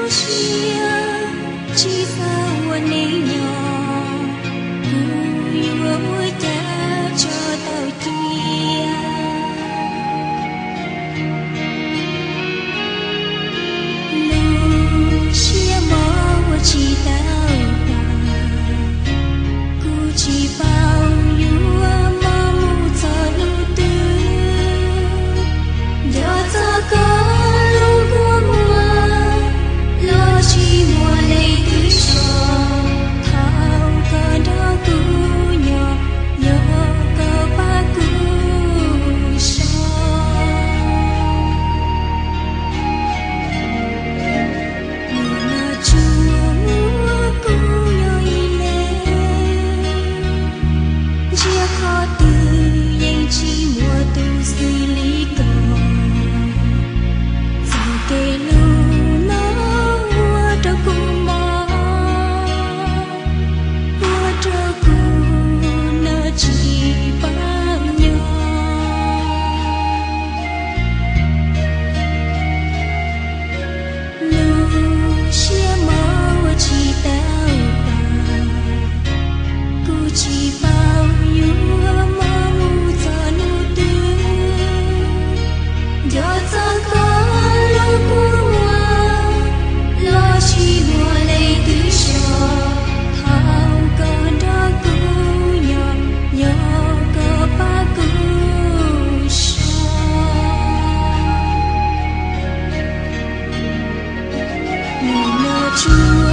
Sia tsis xav ua neej nyob, kuv yuav ua cas tso tau cia. Lub siab mob ua tsis tau tas, kuv tsis paub yuav mob mus txog hnub twg. Nco txog koj lub kua muag los tsis muaj leej twg so, thaum koj nrog kuv nyob, yog koj pab kuv so. Hnub no tsuas muaj kuv nyob ib leeg, ntsia qhov twg yeej tsis muaj tus xws li koj. Txoj kev hlub no ua rau kuv mob, ua rau kuv no tsis paub nyob. Lub siab mob ua tsis tau tas, kuv tsis paub yuav mob mus txog hnub twg. Nco txog koj lub kua muag los tsis muaj leej twg so, thaum koj nrog kuv nyob, yog koj pab kuv so. Hnub no tsuas